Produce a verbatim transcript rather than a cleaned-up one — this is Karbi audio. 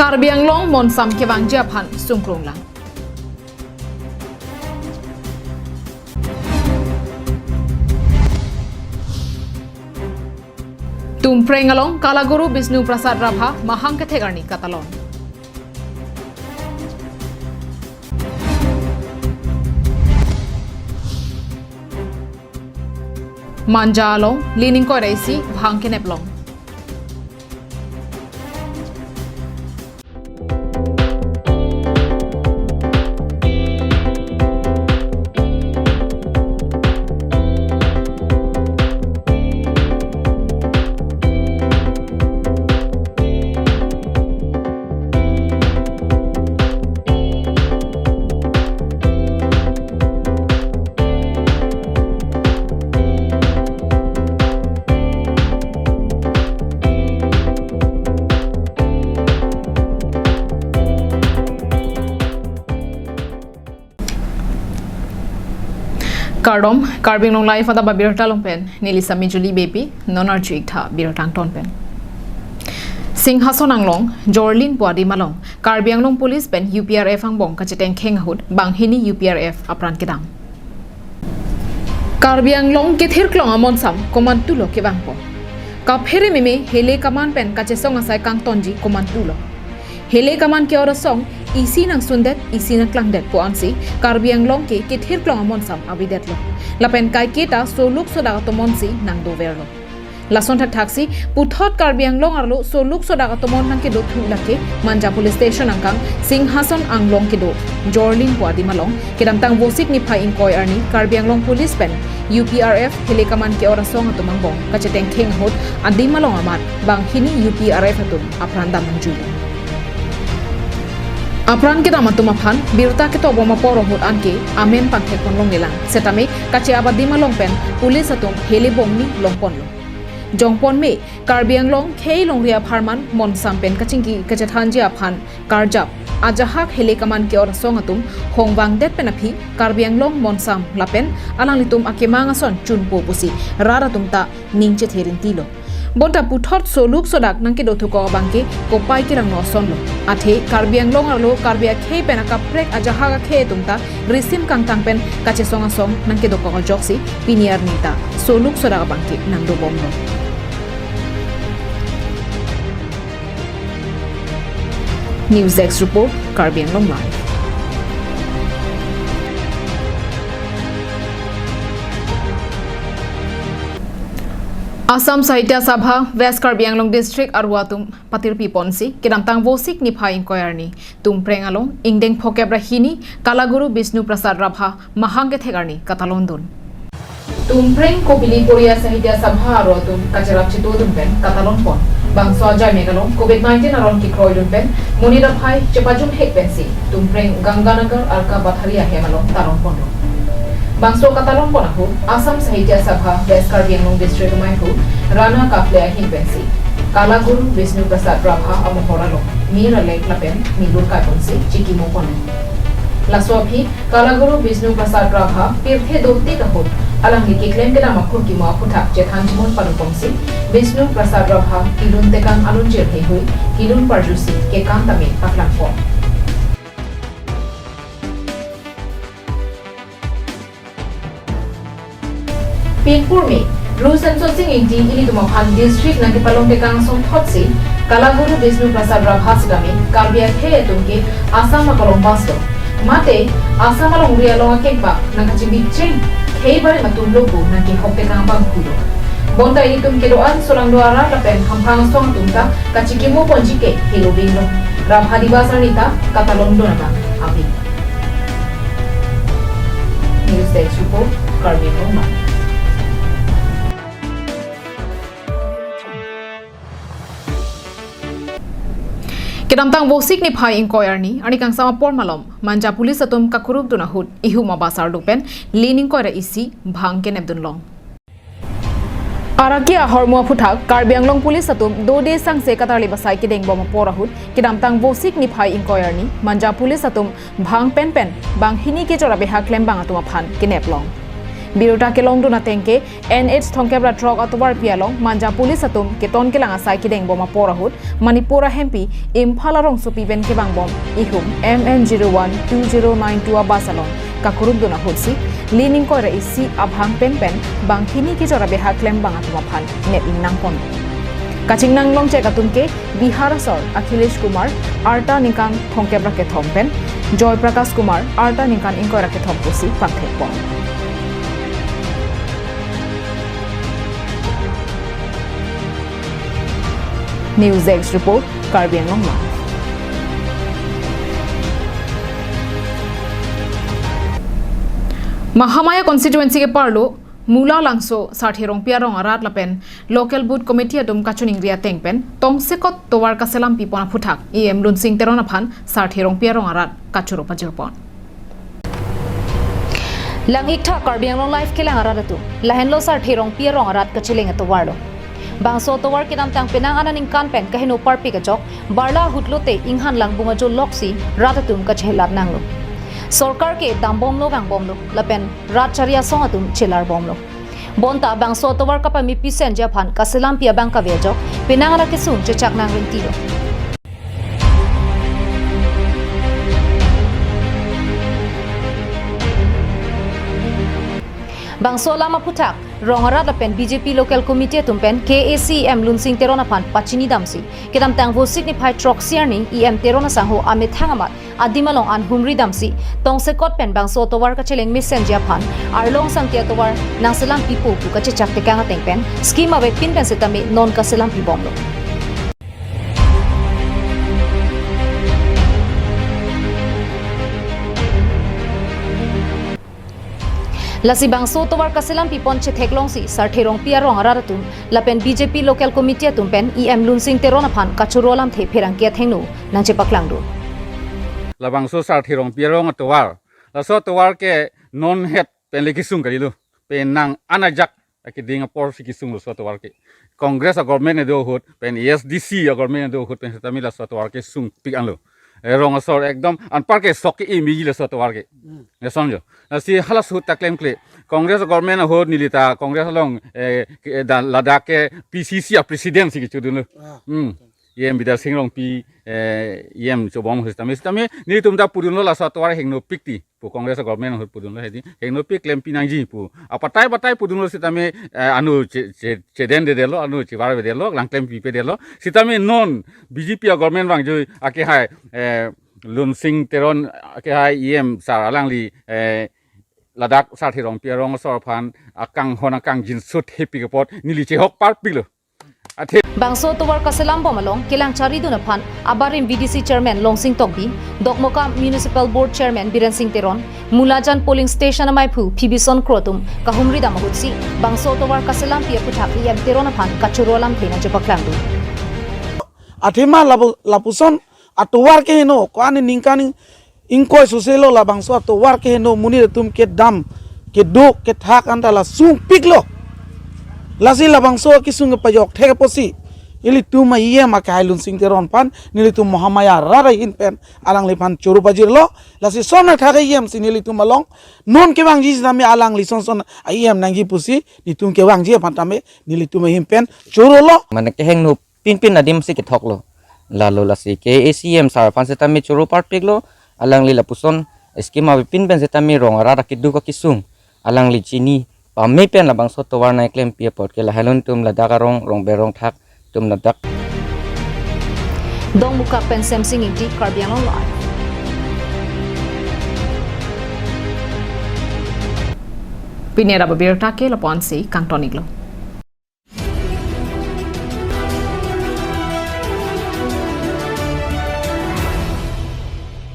Karbi Anglong monsam kevangji aphan sungkrung lang. Tumpreng along Kalaguru Bishnu Prasad Rabha mahang kethek arni katalon. Manja along lining koira isi bhang kenep long. Kardom, Karbi Anglong Live adap abirta along pen neli Sami Julie Beypi, non arju-ik tha birta angton pen. Singhason Anglong, Jorlin pu adim along Karbi Anglong Police pen U P R F angbong kachetengkheng ahut banghini U P R F apran kedam. Karbi Anglong kethirklong amonsam komantulo kevangpo? Kaphere meme hele kaman pen kachesong asai kangtonji komantulo? Hele kaman ke-or asong isi nangsundet, isi nangklangdet pu ansi Karbi Anglong ke kethirklong amonsam avedetlo. Lapen kaiketa soluk sodak atomonsi nangdoverlo. Lason thakthaksi puthot Karbi Anglong arlo soluk sodak atomon nangkedo thu lake Manja Police Station angkang Singhason Anglong kedo Jorlin pu adim along kedamtang Vosik niphai ingkoi arni Karbi Anglong Police pen U P R F hele kaman ke-or asong atum angbong kachetengkheng ahut adim along amat banghini U P R F atum apran dam nangjuilo. Apran kedam atum aphan birta ketobom apor ahut anke amen pangthekpon longlelang. Setame kache-ap adim along pen police atum hele bomni longponlo. Jongpon me, Karbi Anglong khei longri apharman monsam pen kachingki kachethanji aphan karjap ajahak hele kaman ke-or asong atum hongvangdet pen aphi Karbi Anglong monsam lapen alanglitum akemang ason chunpo pusi rat atum ta ning chethe rintilo. Bonta puthot soluk sodak nangkedo thukok abangke kopai kerangno asonlo. Athe Karbi Anglong arlo Karbi akhei pen akaprek ajahak akhei atum ta risim kangtang pen kachesong asong nangkedokok ajoksi pini arni ta soluk sodak abangke nangdobomlo. News Desk Report, Karbi Anglong Live. Assam Sahitya Sabha West Karbi Anglong District arlo atum patirpiponsi kedamtang Vosik niphai ingkoi arni Tumpreng along ingdeng phokep ra hini Kalaguru Bishnu Prasad Rabha mahang kethek arni katalondun. Tumpreng Kopili Poriya Sahitya Sabha arlo atum kacherap chetodun pen katalonpon. Bangso ajai megalong covid nineteen aron kekroidun pen monit aphai chepajumhek pensi Tumpreng Ganganagar Arka Bathari ahem along talonponlo. Bangso katalonpon ahut Assam Sahitya Sabha West Karbi Anglong District amei hu Rana Kaple ahin pensi Kalaguru Bishnu Prasad Rabha amohor along mir alek lapen milur kaiponsi chikimoponlo. Laso aphi Kalaguru Bishnu Prasad Rabha pirthe dotik ahut alangli keklem kedam akhun kimo aphuthak chethan chimon padopomsi Bishnu Prasad Rabha kelun tekang alunjir heihui kelun parjusi kekang tame paklangpon. Pinpur me, Ru Semsonsing Ingti ilitum aphan district nangkepalong tekang asong thotsi Kalaguru Bishnu Prasad Rabha sitame Karbi akhei atum ke Assam akolong paslo. Mate Assam alongri along akengpak nangkachibicheng khei barim atumlo pu nangkehok tekang abang pulo. Bonta ilitum kedo-an solangdo arat lapen hamphang asong atum ta kachikimoponji ke helo binglo. Rabha Divas arni ta katalondun abang api. News Desk Report, Karbi Anglong Live. Kedamtang Vosik niphai ingkoi arni, arni kangsam apor malom, Manja Police atum kakurukdun ahut, ihum abasar pen, lining koira isi, bhang kenepdun long. Araki ahormu aphuthak, Karbi Anglong Police atum dode sangse katarli basai kedengbom apor ahut, kedamtang Vosik niphai ingkoi arni, Manja Police atum bhang penpen, banghini kejor abeha klembang atum aphan kenep long. Birta kelongdun ateng ke N H thomkep ra throk atovarpi along Manja police atum keton kelang asai kedeng bom apor ahut Manipur ahempi Imphal arongsopi pen kevang bom ihum M N zero one two zero nine two abus along kakurukdun ahutsi li ningkoi ra isi abhang pen pen banghini kejor abeha klembang atum aphan nep ingnang pon. Kachingnang longchek atum ke Bihar asor Akhilesh Kumar arta ningkan thomkep ra kethom pen Joy Prakash Kumar arta ningkan ingkoi ra kethom pusi pangthek pon. News Desk Report, Karbi Anglong Live. Mahamaya constituency keparlo Mula Langso Sarthe Rongpi arong arat lapen Local Booth Committee atum kachiningri ateng pen tongsekot tovar kaselampi pon aphuthak E M Lunsing Teron aphan Sarthe Rongpi arong arat kachoro pajir pon. Lang-ik tha Karbi Anglong Live kelang arat atum, lahenlo Sarthe Rongpi arong arat kacheleng atovarlo. Bangso atovar kedamtang penang anat aningkan pen kaheno parpik ajok, barla ahut lote inghan langbung ajo loksi rat atum kachelat nanglo. Sorkar ke dambomlo vangbomlo, lapen rat chari asong atum chelar bomlo. Bonta bangso atovar kapame pisenji aphan kaselampi abang kave ajok, penang anat kesung chechak nang rentilo. Bangso alam aphuthak, rong arat lapen B J P Local Committee atum pen K A C E M Lunsing Teron aphan pachini damsi, kedamtang Vosik niphai throksi arni E M Teron asangho amethang amat adim along an humri damsi, tongsekot pen bangso atovar kacheleng mesenji aphan, Arlong Sangti atovar nangselampipo pu kachechak tekang ateng pen, scheme avepin pen setame non kaselampi bomlo. Lasi bangso atovar kaselampi pon chetheklongsi Sarthe Rongpi arong arat atum lapen B J P Local Committee atum pen E M Lunsing Teron aphan kachoro alamthe pherangke athengno nangchepaklangdun. Labangso Sarthe Rongpi arong atovar, laso atovar ke non het pen le kesung kalilo, penang anat ajak akeding aporsi kesunglo laso atovar ke. Congress a government kedo ahut pen A S D C a government kedo ahut pen setame laso atovar kesungpik anlo. Eh, rong asor ekdom anpar ke sok ke imiji laso atovar ke. Hmm. Lason jo. Lasi halaso ahut ta klemkle. Congress government ahut neli ta Congress along, eh, ke, da, ladak ke P C C a president si kechodunlo. Ah. Hmm. E M Bidya Sing Rongpi, eh, E M chobom ahut setame, setame nelitum ta pudunlo laso atovar hengnopik ti pu, Congress government ahut pudunlo hedi, hengnopik klempi nangji pu. Apatai patai pudunlo setame, eh, anu che, che, chedendedetlo, anu chevarvedetlo, lang klempipedetlo. Setame non B J P a government vangjoi akehai, eh, Lunsing Teron akehai E M sir alangli, eh, ladak Sarthe Rongpi arong asor aphan akanghon akangjinso thepik apot neli chehok parpiklo. Athe. Bangso atovar kaselam bom along kelang charidun aphan abarim V D C Chairman Longsing Tokbi, Dokmoka Municipal Board Chairman Biren Sing Teron, Mulajan Polling Station amaiphu Phibison Kro atum kahumri dam ahutsi bangso atovar kaselampi aphuthak E M Teron aphan kachoro alamthe nangchepaklangdun. Athema lapu-, lapuson atovar keheno, ko-an ningkan ing-, ingkoi soselo labangso atovar keheno, monit atum kedam, keduk, kethak anta la sungpiklo. Lasi labangso kesung kepajok thek apotsi ilitum a E M akehai Lunsing Teron aphan nelitum Mahamaya rat ahin pen alangliphan choro pajirlo. Lasi son athak E M si nelitum along non kevangji setame alangli son son a E M nangji pusi nelitum kevangji aphan tame nelitum ahin pen chorolo. Mane kehengno pinpin adim si kethoklo. Lalo lasi K A C M sir aphan setame choro parpiklo, alangli lapuson scheme avepin pen setame rong arat akeduk akesung alangli chini pame pen labangso atovar nangklempi apot ke lahai alun atum ladak arong rong berong thak atum ladak. Dongmukak pen Semsing Ingti, Karbi Anglong Live. Pini ra abirta ke lapu-an si kangton-iklo.